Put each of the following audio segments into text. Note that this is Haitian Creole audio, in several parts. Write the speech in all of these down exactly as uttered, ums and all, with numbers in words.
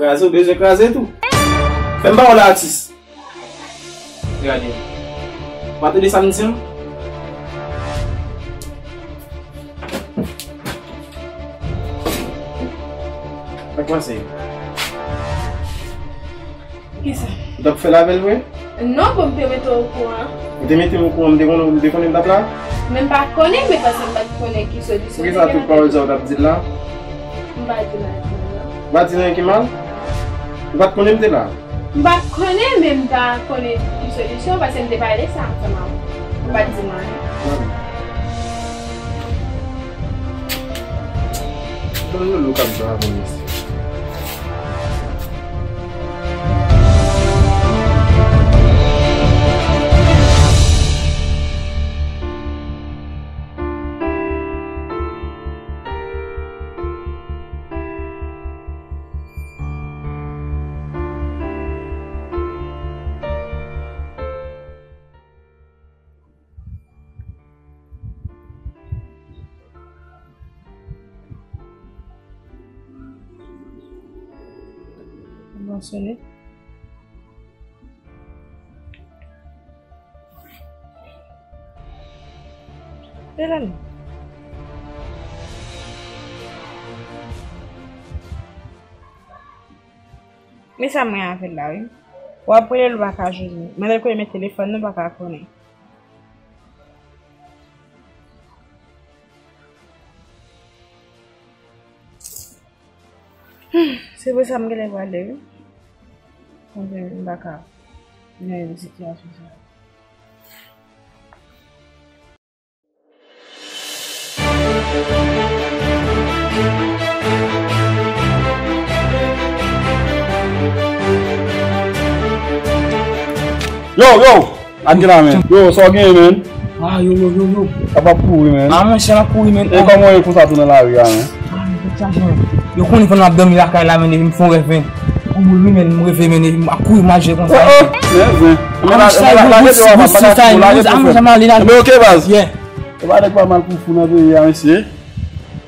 Kraze, ou bezwen kraze tou. Fè m ba w la, atis. Gade. Ou pa tande sa m di an? Sa k pase? Kisa? Ou t ap fè l avè l vre? Non, bon, m te mete w okouran. Ou te mete m okouran, m te konnen, m te konnen m t ap la? Men m pa t konnen, men paske m pa t konnen ki solisyon. Poukisa tout pawòl sa ou t ap di l la? M pa di l anyen ki mal, non. Ou pa di l anyen ki mal? Ou pa t konnen m te la? M pa t konnen, men m pa konnen ki solisyon, paske m te pale sa ansanm avè w. Ou pa t di m anyen. Ban loulou k ap jwe avè m isit. Bon, sone. Rele l. Men sa mwen avè l la, wi. W ap rele l, ou pa ka jwenn li. Mande l kote l met telefòn nan, ou pa ka konnen. Se pou sa m genlè prale, wi. Konprann, m pa ka nan yon sitiyasyon sa. Yo, yo! Ann gen la, men. Yo, sa w genyen, men? Ah, yo, yo, yo, yo. Sa p ap kouri, men. Ah, monchè, m ap kouri, men. E kòman w ye konsa tou nan lari a, men? Ah, men, tèt chaje, men. Yo konnen pandan m ap dòmi lakay la, men, epi m fè yon rèv, men. Yon moun, wi, men, m reve, men, epi m ap kouri, m al jwe konsa. Oh, oh, men, men. Ah, men, monchè, yo, yo, yo, sa, yo, ah, monchè, m ale la. Ebyen, oke, baz. Yeah. E pa nèg pa mal pou fou nan peyi a, mesye.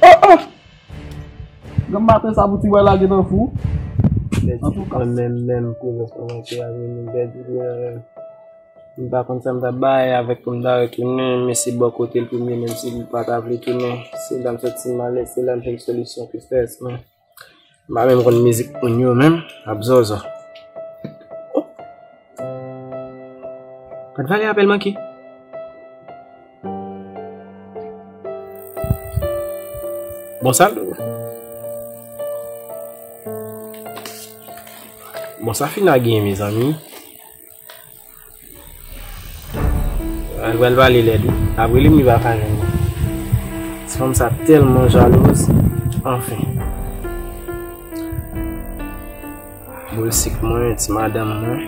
Oh, oh. Granm maten sa pou ti bway lage nan fou. Antouka. Menm, menm, prezans mwen manke a, menm, menm, menm, menm. M pa konn sa m t ap bay avèk pou m ta retounen, men se bò kote l pou m ye, menm si l pa ta vle tounen. Se la m sòti m ale, se la m jwenn solisyon pou estrès mwen. M pa menm konn mizik moun yo menm, ap zòzò. Oh! Gad valè apèl manke. Bon, sa, bon, sa fina gen, mezanmi. Al pral pale lèd, wi. Apre li, m li pa ka jwenn li. Ti fanm sa tèlman jalouz. Anfen. Boul sik mwen, ti madanm mwen.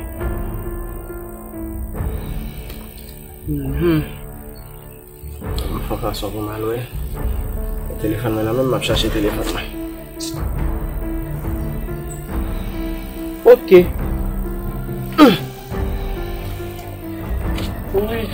Mhm. M fè fason pou m al wè. Telefòn mwen nan men m, m ap chache telefòn mwen. Ok. Wi.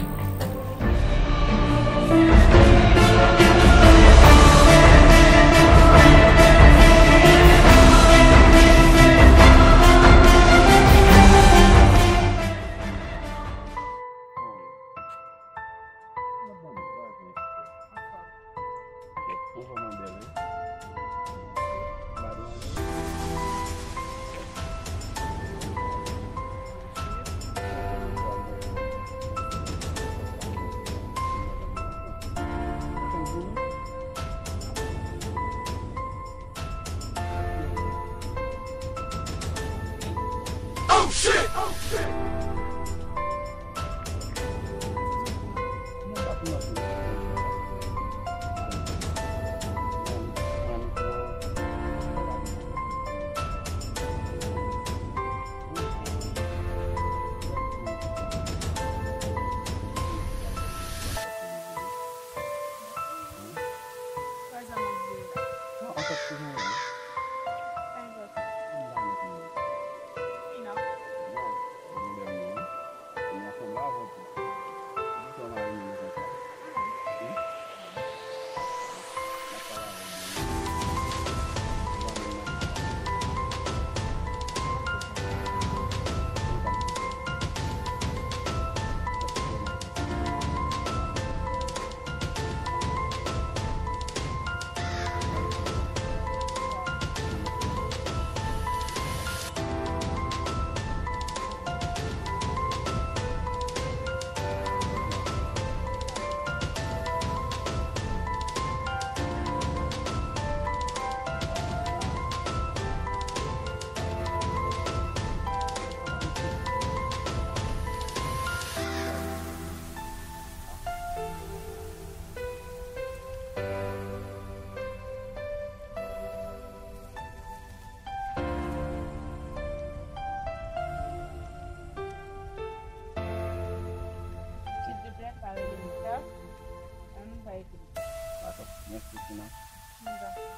Nan.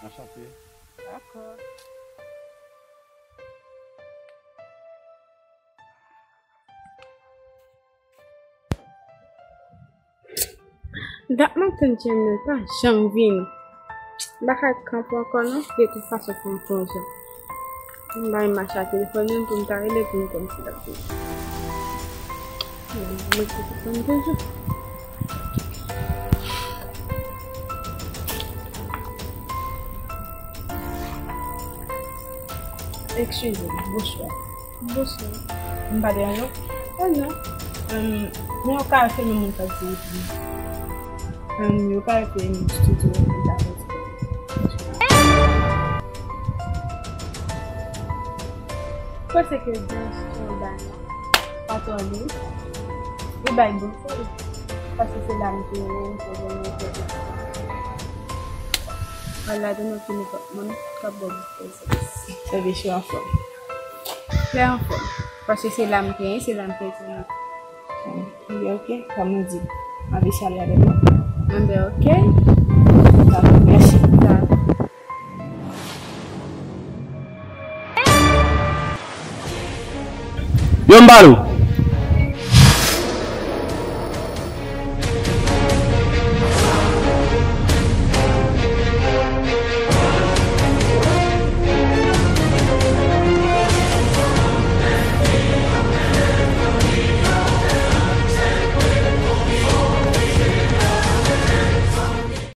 Anchante. Dakò. Dat m ap tann Jennel pa janm vini. M pa ka kanpe ankò non, de tout fason fò m pran jan. M bay Macha telefòn menm pou m ta rele pou m konn si l ap vini. Mwen se pou konn toujou. Eskize m, bonswa. Bonswa. M pa deranje w? Oh non. Em, men yo ka fè yon moun k ap di epi. Em, yo ka fè yon studio pou ta fè. Panse ke dans yon bay. Patwon li, li bay bon sèvis. Paske se la m te renmen, m te renmen, m te renmen. Ala de nou ki nenpòt moun k ap bay bon sèvis. Sèvis yo anfòm. Trè anfòm. Paske se la m te renmen, se la m te renmen. Li ok, kòm nou di, m ap eseye ale avèk mwen. Anben, ok. Dakò, mèsi. Dakò. Yo, m pale w.